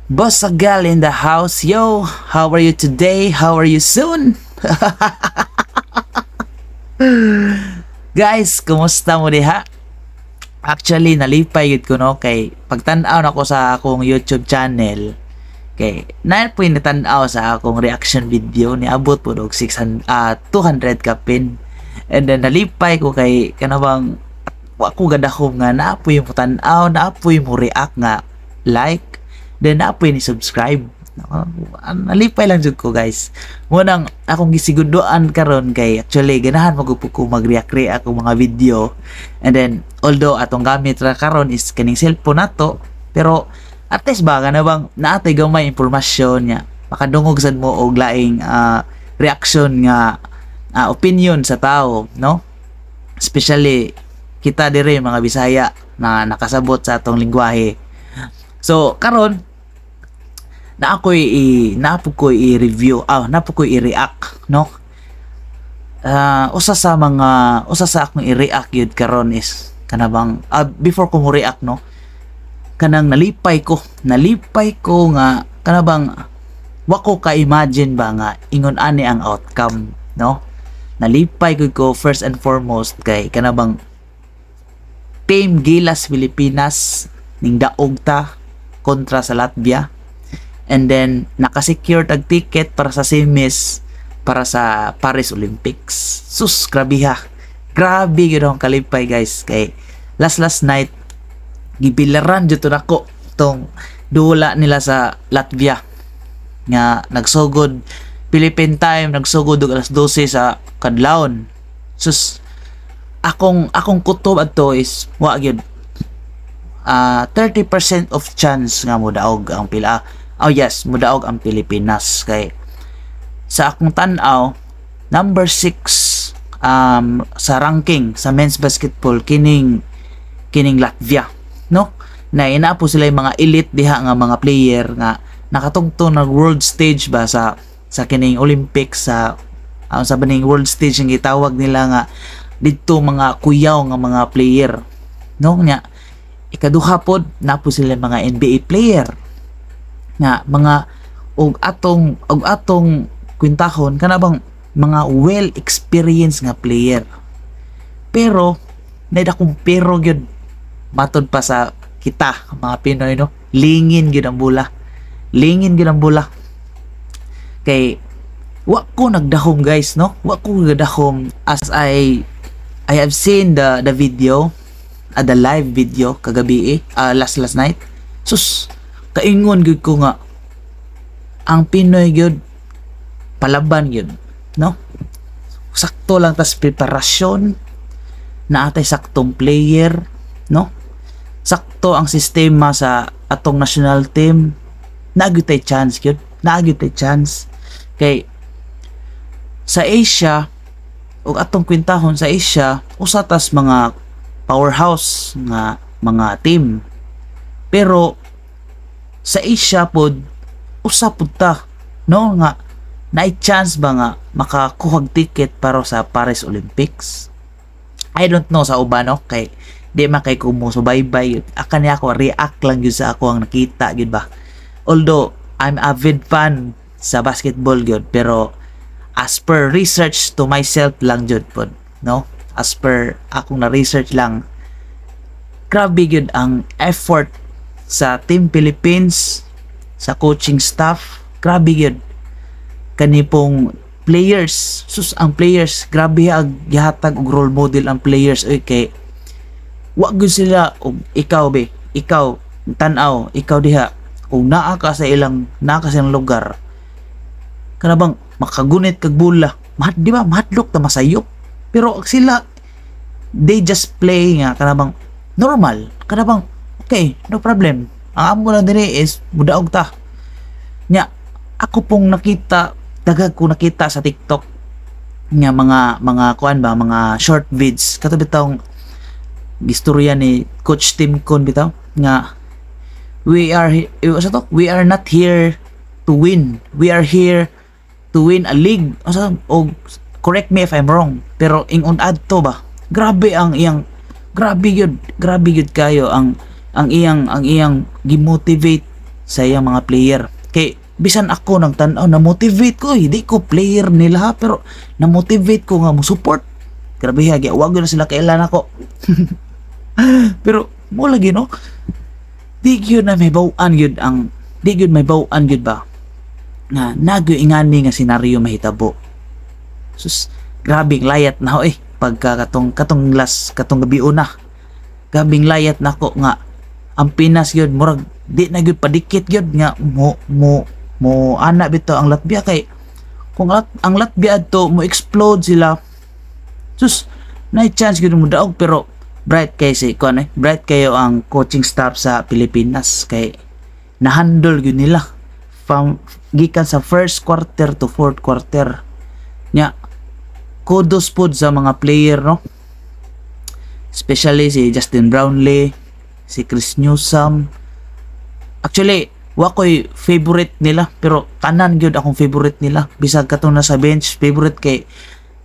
Boss Agal in the house. Yo, how are you today? How are you soon? Guys, kumusta mo diha? Actually, nalipay gid ko, no, kay pagtan-aw nako sa akong YouTube channel kay naa po yung natan-aw sa akong reaction video, niabot po og 600, 200 kapin. And then nalipay ko kay kanabang wa ko gadahom nga naa po yung tan-aw, naa po yung mo react nga like, then naa po yung ni subscribe. Nalipay lang jud ko, guys. Munang akong gisiguduan karon kay actually ganahan mo ko mag-react react akong mga video. And then although atong gamit ra karon is kaning cellphone nato, pero at least ba kana bang naatay gamay impormasyon niya, makadungog sad mo og laing reaction nga opinion sa tao, no? Especially kita dire mga Bisaya na nakasabot sa atong lingwahe. So karon na ako'y i naa po ko'y i-review, naa po ko'y i-react, no? Usa sa mga usa sa akong i-react yun karon is kana bang before ko mo react, no, kanang nalipay ko nga kana bang wa ko ka-imagine ba nga ingon ani ang outcome, no? Nalipay ko first and foremost kay kana bang Team Gilas Pilipinas ning daog ta kontra sa Latvia and then nakasecure tag ticket para sa semis para sa Paris Olympics. Sus, grabe ha. Grabe gyud akong kalipay, guys, kay last last night gibilaran jud to nako tong dula nila sa Latvia nga nagsugod Philippine time, nagsugod og alas 12 sa kadlawon. Sus, akong kutob adto is wa gyud 30% of chance nga modaog ang pila. Oh yes, mudaog ang Pilipinas kay sa akong tan-aw, number 6 sa ranking sa men's basketball kining Latvia, no? Na ina po sila yung mga elite diha nga mga player nga nakatungtong nag world stage ba sa kining Olympics, sa baning world stage ang gitawag nila nga didto mga kuyaw nga mga player, no? Nya ikaduha pod na po sila mga NBA player nga mga og atong kwintahon kana bang mga well experienced nga player. Pero naay dakong pero gyud, matod pa sa kita mga Pinoy, no, lingin gyud ang bula, lingin gyud ang bula kay wa ko nagdahom, guys, no? Wa ko nagdahom as I have seen the video, the live video kagabi, last last night. Sus, kaingon gyud ko nga ang Pinoy gyud palaban gyud, no? Sakto lang tas preparasyon, naatay saktong player, no? Sakto ang sistema sa atong national team, naa gyud tay chance gyud, naa gyud tay chance kay sa Asia ug atong kwintahon sa Asia usa tas mga powerhouse nga mga team, pero sa Asia pod usa pud ta, no, nga naay chance ba nga makakuhag ticket para sa Paris Olympics. I don't know sa uban, no, kay di man kay ko mo subaybay. Akan niya ako react lang gyud sa ako ang nakita gyud ba. Although I'm avid fan sa basketball gyud, pero as per research to myself lang jud pod, no? As per akong na research lang, grabe gyud ang effort sa Team Philippines, sa coaching staff, grabe gyud kani pong players. Sus, ang players, grabe ag gihatag og role model ang players oy, kay wa gyud sila og ikaw be, ikaw tan-aw, ikaw diha kung naa ka sa ilang lugar, kana bang makagunit kag bola, mahat, di ba, mahadlok ta, masayop. Pero sila, they just play nga kana bang normal, kana bang okay, no problem, ang amo lang dinhi is mudaog ta. Nya ako pong nakita, dagag ko nakita sa TikTok nga mga kuan ba, mga short vids kato bitawng gistorya ni Coach Tim Cone bitaw nga we are sa to, "We are not here to win, we are here to win a league." Asa o, correct me if I'm wrong, pero ingon adto ba, grabe ang iyang, grabe gyud, grabe gyud kayo ang iyang gimotivate. sa iyang mga player. Kay bisan ako nang tan-aw, na motivate ko eh. Di ko player nila ha, pero na motivate ko nga mo support. Grabe ha, wag na sila kailan ako. Pero mo lagi, no, di gyud na may bawaan gyud ang di gyud may bawaan gyud ba nga nagyo ingani nga senaryo mahitabo. Sus, grabing layat na ho eh pagka katong katong last, katong gabi una. Grabing layat nako nga ang Pinas gyud murag di na gyud padikit gyud nga mo mo mo ana bitaw ang Latvia, kay kung ang Latvia adto mo explode sila, sus, na chance gyud mo daog. Pero bright kay si kuan eh, bright kayo ang coaching staff sa Pilipinas kay na-handle gyud nila from gikan sa first quarter to fourth quarter nya. Kudos pod sa mga player, no, especially si Justin Brownlee, si Chris Newsome. Actually, wa ko'y favorite nila, pero tanan gyud akong favorite nila. Bisag katong nasa bench, favorite kay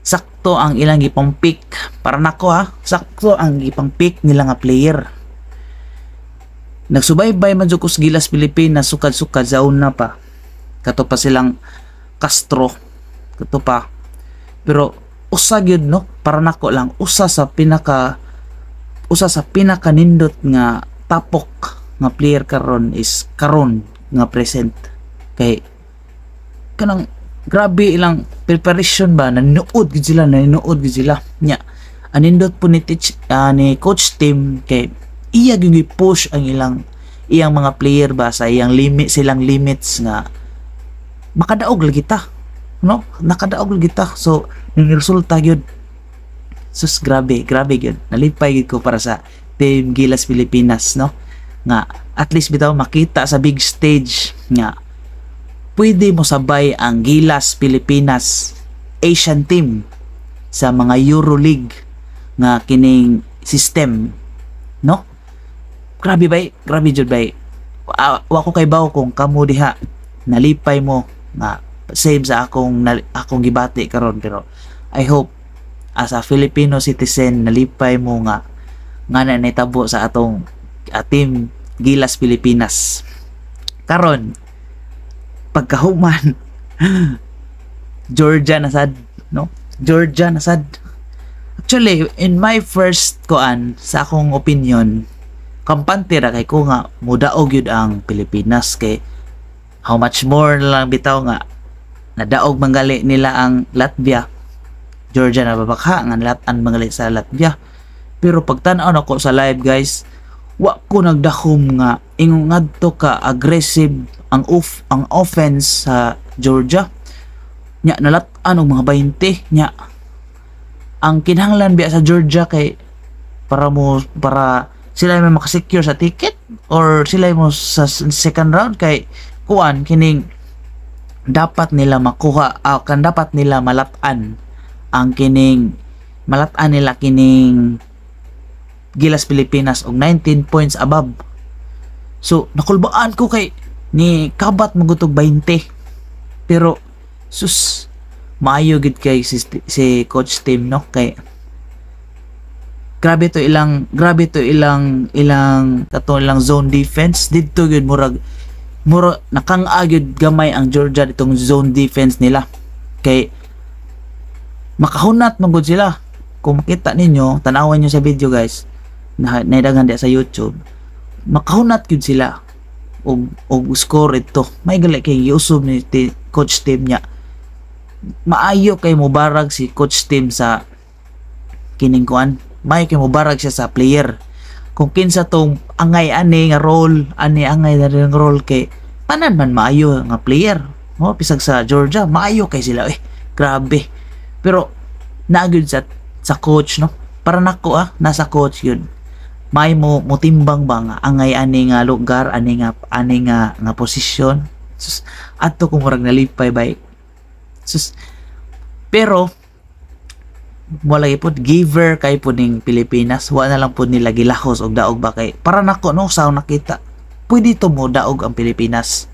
sakto ang ilang gipang pick para nako ha, sakto ang gipang pick nila nga player. Nagsubaybay man jud ko sa Gilas Pilipinas sukad-sukad sa una pa, kato pa silang Castro, kato pa. Pero usa gyud, no, para nako lang, usa sa pinaka nindot nga tapok nga player karon is karon nga present, kay kanang grabe ilang preparation ba, nanood gid sila, nanood gid sila nya. Anindot po ni teach ni coach team kay iya gyud push ang ilang iyang mga player ba sa iyang limit, silang limits nga makadaog lagi ta, no, nakadaog lagi ta. So ning resulta gyud, sus, grabe, grabe gyud. Nalipay gyud ko para sa Team Gilas Pilipinas, no, nga at least bitaw makita sa big stage nga pwede mo sabay ang Gilas Pilipinas Asian team sa mga Euroleague nga kining system, no. Grabe bay, grabe jud bay. Wa ko kaybaw kung kamo diha nalipay mo nga same sa akong gibati karon, pero I hope as a Filipino citizen nalipay mo nga nga na nahitabo sa atong team Gilas Pilipinas. Karon, pagkahuman, Georgia na sad, no, Georgia na sad. Actually, in my first koan, sa akong opinion, kampante ra kay ko nga mudaog yun ang Pilipinas, kay how much more na lang bitaw nga nadaog mangali nila ang Latvia. Georgia na babakha nga nalatan mangali sa Latvia. Pero pagtan-aw nako sa live, guys, wa ko nagdahom nga ingon ngadto ka aggressive ang offense sa Georgia nya. Nalat-an og mga 20 nya. Ang kinahanglan biya sa Georgia kay para sila may makasecure sa ticket or sila mo sa second round, kay kuan kining dapat nila makuha, kan dapat nila malatan ang kining malatan nila kining Gilas Pilipinas og 19 points above. So nakulbaan ko kay ni kabat magutog 20. Pero sus, maayo gid kay si coach team, no, kay grabe to ilang ilang kato ilang zone defense didto gyud. Murag nakang-a gyud gamay ang Georgia ditong zone defense nila kay makahunat man gud sila. Kung makita ninyo, tan-awan niyo sa video, guys, na naidagan diya sa YouTube, makahunat gyud sila og score ito. May gali kay giusob ni coach team niya. Maayo kay mubarag si coach team sa kining kuan, maayo kay mubarag siya sa player kung kinsa tong angay ani nga role, ani angay na rin role, kay tanan man maayo nga player mo. Bisag sa Georgia, maayo kay sila eh, grabe. Pero naa gyud sa coach, no, para nako ah, nasa coach yun may mo motimbang ba nga angay ani nga lugar, ani nga posisyon. Sus, adto ko murag nalipay bay, sus. Pero wala pod giver kay po ning Pilipinas. Wa na lang pod nila gilahos og daog ba, kay para nako, no, sa nakita, pwede to mo daog ang Pilipinas,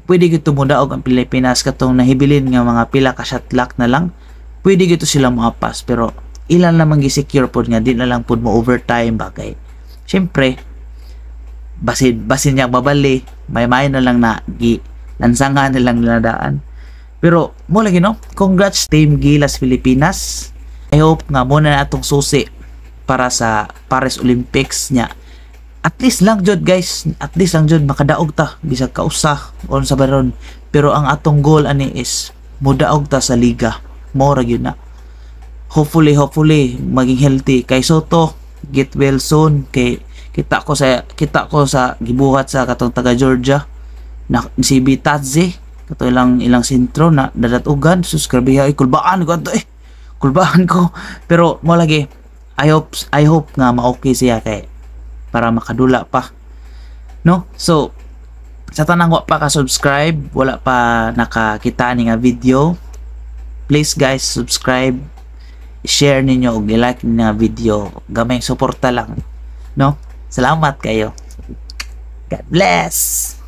pwede gito mo daog ang Pilipinas. Katong nahibilin nga mga pila ka shot clock na lang, pwede gito sila moapas. Pero ilan lamang gi-secure pod nga di na lang pod mo overtime ba, kay syempre Basin basin niya mabali, may may na lang na gi lansangan na lang nila daan. Pero mo lagi, no, congrats, Team Gilas Pilipinas. I hope nga mo na atong susi para sa Paris Olympics niya. At least lang jud, guys, at least lang jud makadaog ta bisag kausa on sa baron, pero ang atong goal ani is mudaog ta sa liga. Mo ra gyud na. Hopefully, hopefully maging healthy kay Soto. Get well soon kay kita ko sa gibuhat sa katong taga Georgia na si Bitadze, kato ilang ilang sentro na dadatugan. Sus, grabe ay, kulbaan ko ato eh, kulbaan ko. Pero mo lagi, I hope nga ma-okay siya kay para makadula pa, no? So sa tanang wa pa ka subscribe, wala pa nakakita ani nga video, please guys, subscribe, share ninyo ug i-like ninyo nga video. Gamay suporta lang, no? Salamat kayo. God bless.